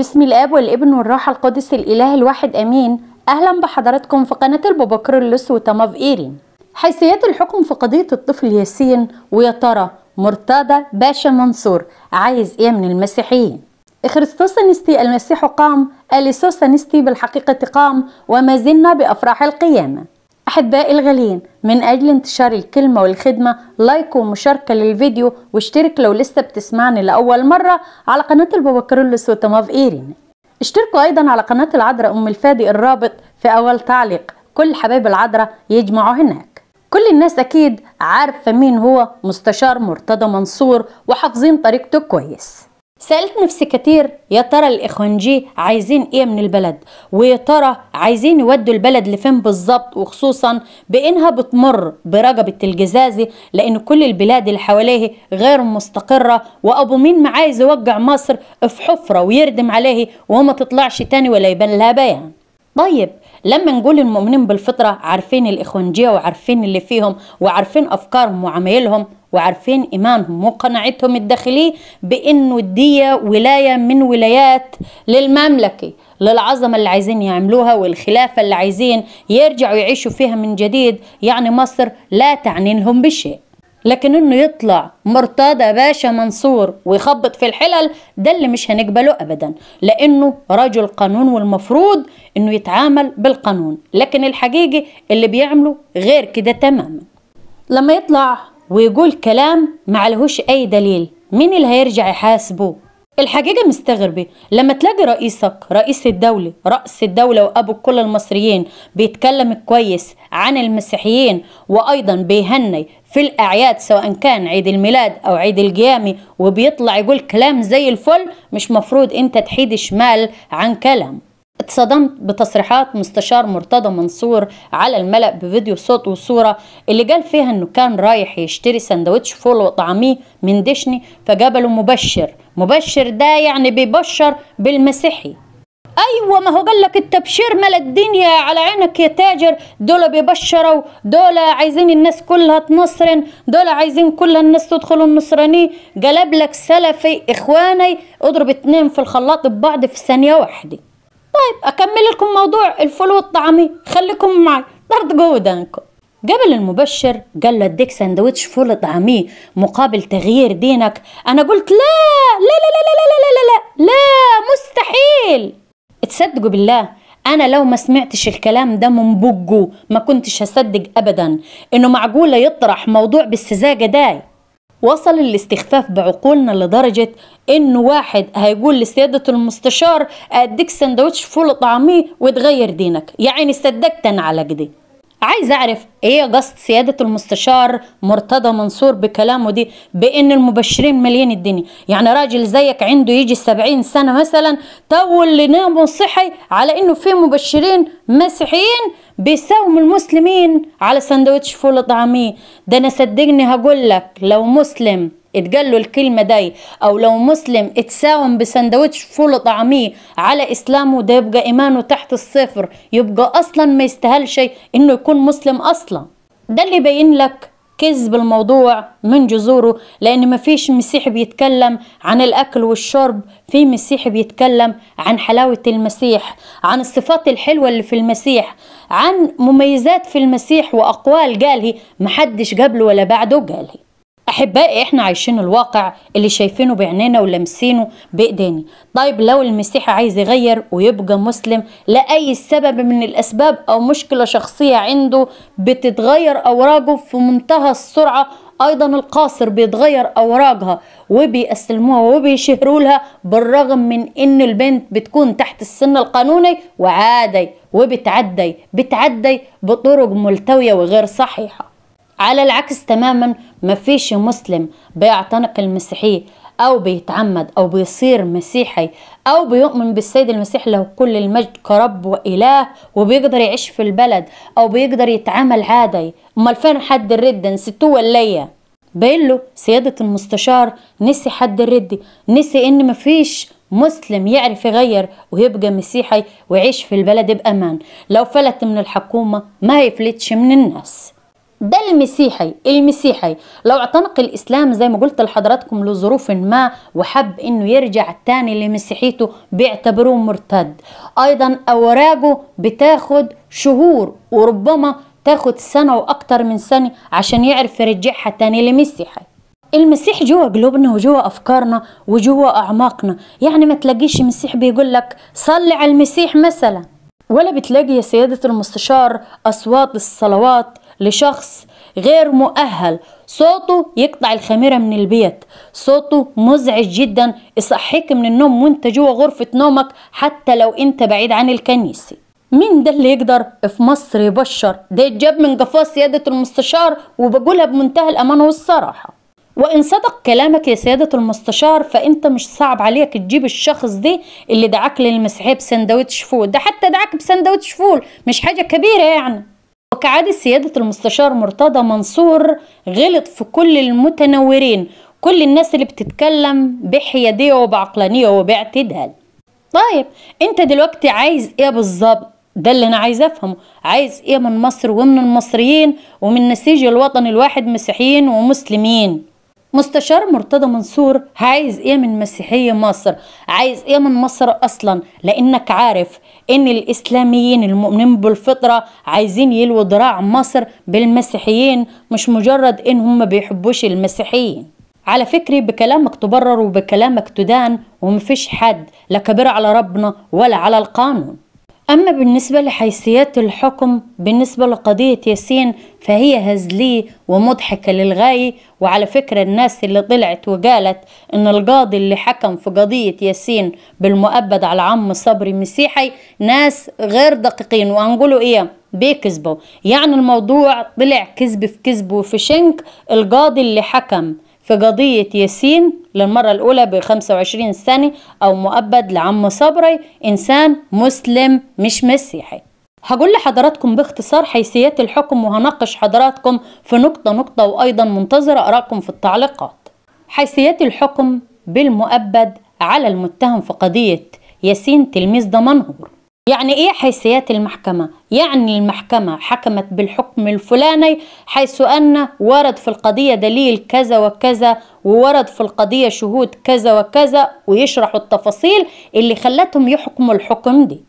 بسم الآب والابن والروح القدس الإله الواحد أمين. أهلا بحضراتكم في قناة البابا كيرلس وتماف إيرين. حيثيات الحكم في قضية الطفل ياسين، ويا ترى مرتضى باشا منصور عايز إيه من المسيحيين؟ خريستوس نستي المسيح قام، أليسوس نستي بالحقيقة قام، وما زلنا بأفراح القيامة. أحبائي الغاليين، من أجل انتشار الكلمة والخدمة like ومشاركة للفيديو، واشترك لو لسه بتسمعني لأول مرة على قناة البابا كيرلس وتماف إيرين. اشتركوا أيضا على قناة العذراء أم الفادي، الرابط في أول تعليق. كل حبايب العذراء يجمعوا هناك. كل الناس أكيد عارفة مين هو مستشار مرتضى منصور وحافظين طريقته كويس. سألت نفسي كتير، يا ترى الإخوانجي عايزين إيه من البلد؟ ويا ترى عايزين يودوا البلد لفين بالظبط؟ وخصوصا بإنها بتمر برقبة الجزازي، لأن كل البلاد اللي حواليه غير مستقرة، وأبو مين ما عايز يوقع مصر في حفرة ويردم عليه وما تطلعش تاني ولا يبان لها بيان. طيب لما نقول المؤمنين بالفطرة عارفين الإخوانجية وعارفين اللي فيهم وعارفين أفكارهم وعمايلهم وعارفين إيمانهم وقناعتهم الداخلية بإنه دي ولاية من ولايات للمملكة، للعظمة اللي عايزين يعملوها والخلافة اللي عايزين يرجعوا يعيشوا فيها من جديد، يعني مصر لا تعني لهم بشيء. لكن إنه يطلع مرتضى باشا منصور ويخبط في الحلل، ده اللي مش هنقبله أبدا، لأنه رجل قانون والمفروض إنه يتعامل بالقانون، لكن الحقيقي اللي بيعمله غير كده تماما. لما يطلع ويقول كلام ما عليهوش أي دليل، مين اللي هيرجع يحاسبه؟ الحقيقة مستغربة لما تلاقي رئيسك، رئيس الدولة، رأس الدولة وأبو كل المصريين، بيتكلم كويس عن المسيحيين، وأيضا بيهني في الأعياد سواء كان عيد الميلاد أو عيد القيامة، وبيطلع يقول كلام زي الفل، مش مفروض أنت تحيد شمال عن كلام. اتصدمت بتصريحات مستشار مرتضى منصور على الملأ بفيديو صوت وصورة اللي قال فيها انه كان رايح يشتري سندوتش فول وطعميه من دشني، فقابله مبشر. مبشر ده يعني بيبشر بالمسيحي. ايوه، ما هو قال لك التبشير ملا الدنيا على عينك يا تاجر، دول بيبشروا، دول عايزين الناس كلها تنصرن، دول عايزين كل الناس تدخل النصراني. قلب لك سلفي اخواني، اضرب اتنين في الخلاط ببعض في ثانية واحدة. طيب اكمل لكم موضوع الفول والطعمي، خليكم معي طرد ودانكم. قبل المبشر قال له اديك سندوتش فول طعميه مقابل تغيير دينك. انا قلت لا لا لا لا لا لا لا لا, لا مستحيل. تصدقوا بالله انا لو ما سمعتش الكلام ده من بقه ما كنتش هصدق ابدا انه معقولة يطرح موضوع بالسذاجه ده. وصل الاستخفاف بعقولنا لدرجة انه واحد هيقول لسيادة المستشار اديك سندوتش فول طعميه وتغير دينك. يعني صدقت انا على كده. عايز اعرف ايه قصد سيادة المستشار مرتضى منصور بكلامه دي بان المبشرين مليان الدنيا؟ يعني راجل زيك عنده يجي 70 سنة مثلا، تو اللي نام وصحي على انه في مبشرين مسيحيين بيساوموا المسلمين على سندوتش فول طعميه. ده انا صدقني هقول لك لو مسلم اتقال له الكلمة دي، او لو مسلم اتساوم بسندوتش فول طعميه على اسلامه، ده يبقى ايمانه تحت الصفر، يبقى اصلا ما يستاهلش انه يكون مسلم اصلا. ده اللي يبين لك كذب الموضوع من جذوره، لان مفيش مسيحي بيتكلم عن الاكل والشرب، في مسيحي بيتكلم عن حلاوة المسيح، عن الصفات الحلوة اللي في المسيح، عن مميزات في المسيح واقوال قاله محدش قبله ولا بعده قاله. احبائي احنا عايشين الواقع اللي شايفينه بعينينا ولمسينه بايدينا. طيب لو المسيحي عايز يغير ويبقى مسلم لاي سبب من الاسباب او مشكلة شخصية عنده، بتتغير اوراقه في منتهى السرعة. ايضا القاصر بيتغير اوراقها وبيسلموها وبيشهروا لها، بالرغم من ان البنت بتكون تحت السن القانوني وعادي وبتعدي بتعدي بطرق ملتويه وغير صحيحه. على العكس تماما، مفيش مسلم بيعتنق المسيحية أو بيتعمد أو بيصير مسيحي أو بيؤمن بالسيد المسيح له كل المجد كرب وإله وبيقدر يعيش في البلد أو بيقدر يتعامل عادي. أمال فين حد الردة؟ نسيتوه ولا إيه؟ باين له سيادة المستشار نسي حد الردة، نسي إن مفيش مسلم يعرف يغير ويبقى مسيحي ويعيش في البلد بأمان. لو فلت من الحكومة ما يفلتش من الناس. ده المسيحي لو اعتنق الإسلام زي ما قلت لحضراتكم لظروف ما وحب إنه يرجع تاني لمسيحيته بيعتبروه مرتد. أيضا أوراقه بتاخد شهور وربما تاخد سنة وأكتر من سنة عشان يعرف يرجعها تاني لمسيحي. المسيح جوا قلوبنا وجوا أفكارنا وجوا أعماقنا، يعني ما تلاقيش مسيح بيقول لك صلي على المسيح مثلا، ولا بتلاقي يا سيادة المستشار أصوات الصلوات لشخص غير مؤهل، صوته يقطع الخميرة من البيت، صوته مزعج جدا يصحيك من النوم وانت جوا غرفة نومك حتى لو انت بعيد عن الكنيسة. مين ده اللي يقدر في مصر يبشر؟ ده يتجاب من قفاه سيادة المستشار، وبقولها بمنتهى الأمانة والصراحة. وإن صدق كلامك يا سيادة المستشار فأنت مش صعب عليك تجيب الشخص دي اللي دعاك للمسيحية بسندوتش فول، ده حتى دعاك بسندوتش فول مش حاجة كبيرة يعني. وكعادة سيادة المستشار مرتضى منصور غلط في كل المتنورين، كل الناس اللي بتتكلم بحيادية وبعقلانية وباعتدال. طيب انت دلوقتي عايز ايه بالظبط؟ ده اللي انا عايز افهمه، عايز ايه من مصر ومن المصريين ومن نسيج الوطن الواحد مسيحيين ومسلمين؟ مستشار مرتضى منصور عايز ايه من مسيحية مصر؟ عايز ايه من مصر اصلا؟ لانك عارف ان الاسلاميين المؤمنين بالفطرة عايزين يلووا ذراع مصر بالمسيحيين، مش مجرد ان هم بيحبوش المسيحيين. على فكرة بكلامك تبرر وبكلامك تدان، ومفيش حد لا كبير على ربنا ولا على القانون. أما بالنسبة لحيثيات الحكم بالنسبة لقضية ياسين فهي هزلية ومضحكة للغاية. وعلى فكرة الناس اللي طلعت وقالت إن القاضي اللي حكم في قضية ياسين بالمؤبد على عم صبري مسيحي ناس غير دقيقين، وهنقولوا إيه بيكذبوا، يعني الموضوع طلع كذب في كذب وفي شنك. القاضي اللي حكم في قضية ياسين للمرة الأولى ب25 سنة أو مؤبد لعم صبري إنسان مسلم مش مسيحي. هقول لحضراتكم باختصار حيثيات الحكم وهناقش حضراتكم في نقطة نقطة، وأيضا منتظرة آرائكم في التعليقات. حيثيات الحكم بالمؤبد على المتهم في قضية ياسين تلميذ دمنهور. يعني ايه حيثيات المحكمة؟ يعني المحكمة حكمت بالحكم الفلاني حيث أن ورد في القضية دليل كذا وكذا، وورد في القضية شهود كذا وكذا، ويشرحوا التفاصيل اللي خلتهم يحكموا الحكم دي.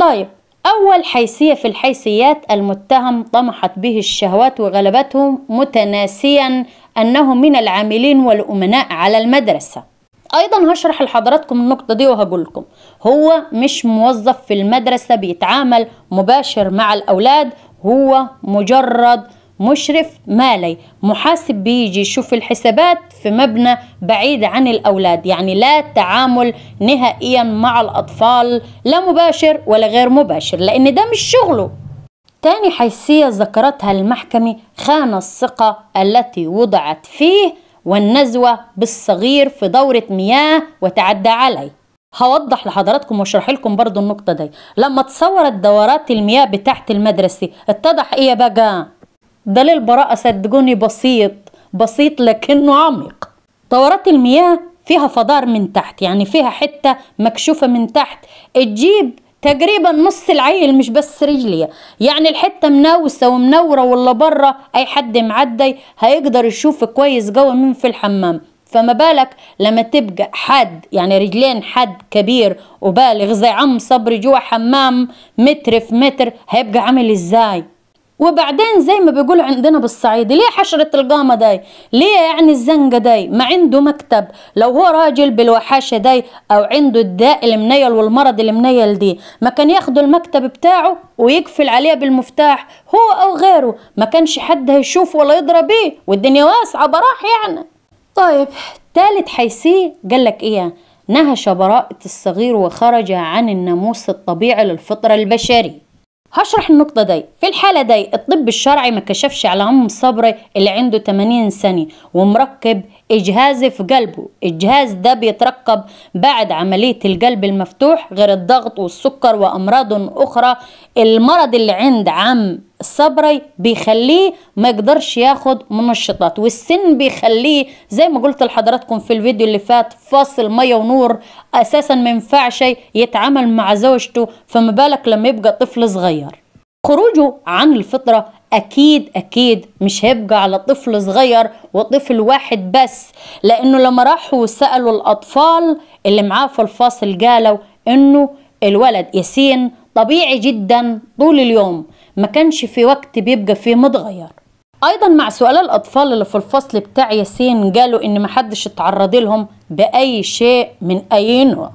طيب أول حيثية في الحيثيات، المتهم طمحت به الشهوات وغلبته متناسيا أنه من العاملين والأمناء على المدرسة. ايضا هشرح لحضراتكم النقطة دي وهقول لكم هو مش موظف في المدرسة بيتعامل مباشر مع الاولاد، هو مجرد مشرف مالي محاسب بيجي يشوف الحسابات في مبنى بعيد عن الاولاد، يعني لا تعامل نهائيا مع الاطفال لا مباشر ولا غير مباشر لان ده مش شغله. تاني حيثية ذكرتها المحكمة، خان الثقة التي وضعت فيه والنزوة بالصغير في دورة مياه وتعدى عليه. هوضح لحضراتكم واشرح لكم برضو النقطة دي. لما تصورت دورات المياه بتاعت المدرسة اتضح ايه بقى؟ دليل براءة صدقوني بسيط بسيط لكنه عميق. دورات المياه فيها فضار من تحت، يعني فيها حتة مكشوفة من تحت تجيب تقريبا نص العيل مش بس رجليه، يعني الحته منوسه ومنوره ولا بره اي حد معدي هيقدر يشوف كويس جوه مين في الحمام، فما بالك لما تبقى حد يعني رجلين حد كبير وبالغ زي عم صبري جوه حمام متر في متر هيبقى عامل ازاي؟ وبعدين زي ما بيقولوا عندنا بالصعيد ليه حشرة القامة داي؟ ليه يعني الزنقة داي؟ ما عنده مكتب. لو هو راجل بالوحاشة داي او عنده الداء المنيل والمرض المنيل دي ما كان ياخدوا المكتب بتاعه ويقفل عليه بالمفتاح هو او غيره، ما كانش حد هيشوف ولا يضرب بيه والدنيا واسعة براح يعني. طيب ثالث حيثية قال لك ايه؟ نهش براءة الصغير وخرج عن الناموس الطبيعي للفطرة البشرية. هشرح النقطة دي. في الحالة دي الطب الشرعي ما كشفش على عم صبري اللي عنده 80 سنة ومركب إجهاز في قلبه. الجهاز ده بيتركب بعد عملية القلب المفتوح غير الضغط والسكر وأمراض أخرى. المرض اللي عند عم صبري بيخليه ما يقدرش ياخد منشطات، والسن بيخليه زي ما قلت لحضراتكم في الفيديو اللي فات فاصل ميه ونور، اساسا ما ينفعش يتعامل مع زوجته، فما بالك لما يبقى طفل صغير. خروجه عن الفطرة أكيد أكيد مش هيبقى على طفل صغير وطفل واحد بس، لأنه لما راحوا سألوا الأطفال اللي معاه في الفصل قالوا إنه الولد ياسين طبيعي جدا طول اليوم، ما كانش في وقت بيبقى فيه متغير. أيضا مع سؤال الأطفال اللي في الفصل بتاع ياسين قالوا إن محدش اتعرض لهم بأي شيء من أي نوع.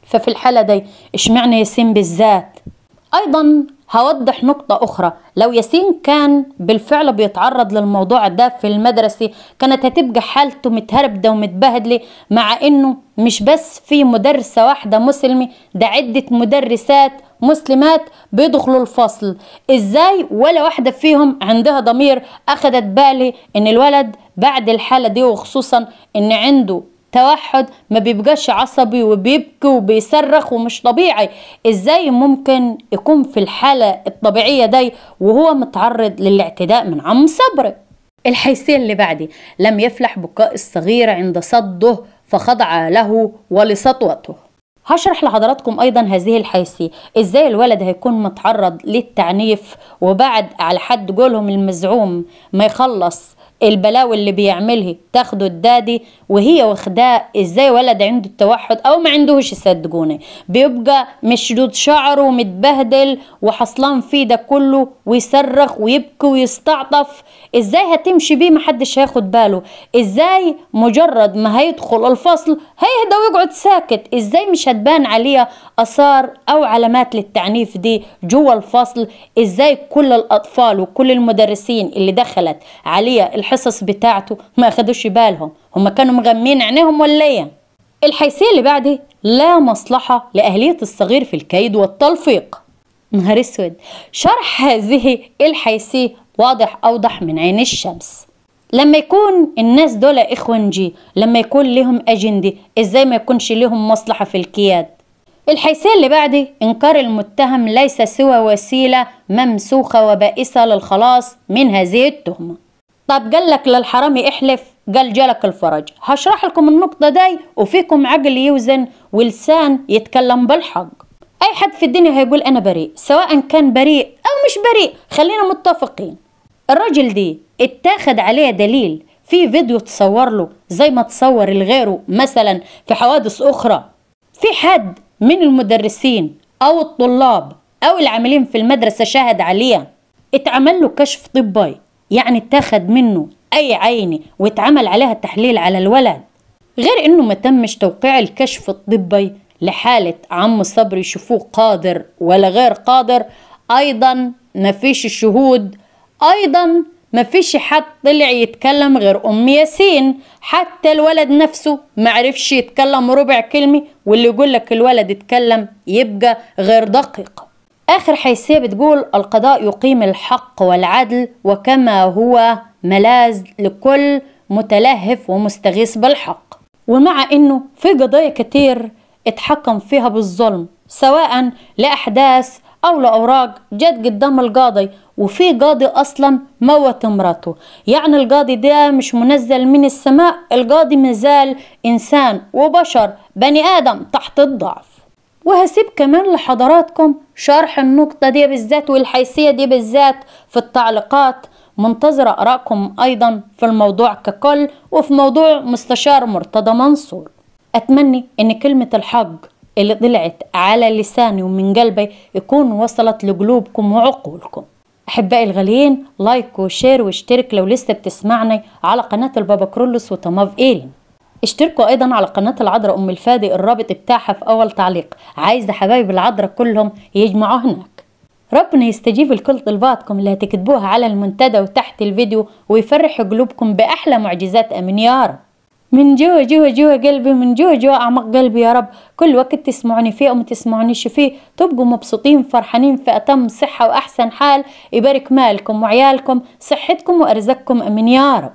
ففي الحالة دي اشمعنى ياسين بالذات؟ أيضا هوضح نقطة أخرى، لو ياسين كان بالفعل بيتعرض للموضوع ده في المدرسة كانت هتبقى حالته متهربدة ومتبهدلة، مع إنه مش بس في مدرسة واحدة مسلمة، ده عدة مدرسات مسلمات بيدخلوا الفصل. إزاي ولا واحدة فيهم عندها ضمير أخدت بالي إن الولد بعد الحالة دي، وخصوصا إن عنده توحد ما بيبقاش عصبي وبيبكي وبيصرخ ومش طبيعي، ازاي ممكن يكون في الحالة الطبيعية دي وهو متعرض للاعتداء من عم صبري؟ الحيثية اللي بعدي، لم يفلح بكاء الصغير عند صده فخضع له ولسطوته. هشرح لحضراتكم ايضا هذه الحيثية، ازاي الولد هيكون متعرض للتعنيف وبعد على حد قولهم المزعوم ما يخلص البلاوي اللي بيعملها تاخده الدادي وهي واخداه. ازاي ولد عنده التوحد او ما عندهوش، صدقوني بيبقى مشدود شعره ومتبهدل وحصلان فيه ده كله ويصرخ ويبكي ويستعطف، ازاي هتمشي بيه محدش هياخد باله؟ ازاي مجرد ما هيدخل الفصل هيهدى ويقعد ساكت؟ ازاي مش هتبان عليه اثار او علامات للتعنيف دي جوه الفصل؟ ازاي كل الاطفال وكل المدرسين اللي دخلت عليه الحصص بتاعته ما اخدوش بالهم؟ هم كانوا مغمين عينيهم ولا ايه؟ الحيثية اللي بعدي، لا مصلحة لأهلية الصغير في الكيد والتلفيق. نهار اسود، شرح هذه الحيثية واضح اوضح من عين الشمس. لما يكون الناس دول اخوانجي، لما يكون لهم اجندة، ازاي ما يكونش لهم مصلحة في الكياد؟ الحيثية اللي بعدي، انكار المتهم ليس سوى وسيلة ممسوخة وبائسة للخلاص من هذه التهمة. طب قال لك للحرامي احلف، قال جالك الفرج. هشرح لكم النقطة دي وفيكم عقل يوزن ولسان يتكلم بالحق. اي حد في الدنيا هيقول انا بريء، سواء كان بريء او مش بريء، خلينا متفقين. الراجل دي اتاخد عليه دليل في فيديو تصور له زي ما تصور لغيره مثلا في حوادث اخرى. في حد من المدرسين او الطلاب او العاملين في المدرسة شهد عليه، اتعمل له كشف طبي، يعني اتاخد منه اي عيني واتعمل عليها تحليل على الولد، غير انه ما تمش توقيع الكشف الطبي لحالة عم صبري يشوفوه قادر ولا غير قادر. ايضا ما فيش شهود، ايضا ما فيش حد طلع يتكلم غير ام ياسين، حتى الولد نفسه ما عرفش يتكلم ربع كلمة، واللي يقول لك الولد اتكلم يبقى غير دقيق. آخر حيثية بتقول القضاء يقيم الحق والعدل وكما هو ملاذ لكل متلهف ومستغيث بالحق. ومع إنه في قضايا كتير اتحكم فيها بالظلم، سواء لأحداث أو لأوراق جت قدام القاضي، وفي قاضي أصلا موت مراته، يعني القاضي ده مش منزل من السماء، القاضي مازال إنسان وبشر بني آدم تحت الضعف. وهسيب كمان لحضراتكم شرح النقطة دي بالذات والحيثية دي بالذات في التعليقات، منتظرة آرائكم أيضا في الموضوع ككل وفي موضوع مستشار مرتضى منصور. أتمنى إن كلمة الحق اللي طلعت على لساني ومن قلبي يكون وصلت لقلوبكم وعقولكم. أحبائي الغاليين، like و share واشترك لو لسه بتسمعني على قناة البابا كرولوس وتماف إيرين. اشتركوا ايضا على قناة العذراء ام الفادي، الرابط بتاعها في اول تعليق. عايزة حبايب العذراء كلهم يجمعوا هناك. ربنا يستجيب لكل طلباتكم اللي هتكتبوها على المنتدى وتحت الفيديو، ويفرح قلوبكم باحلى معجزات. امين يا رب. من جوا جوا جوا قلبي، من جوا جوا اعماق قلبي يا رب، كل وقت تسمعوني فيه او ما تسمعونيش فيه تبقوا مبسوطين فرحانين في اتم صحة واحسن حال. يبارك مالكم وعيالكم، صحتكم وارزاقكم. امين يا رب.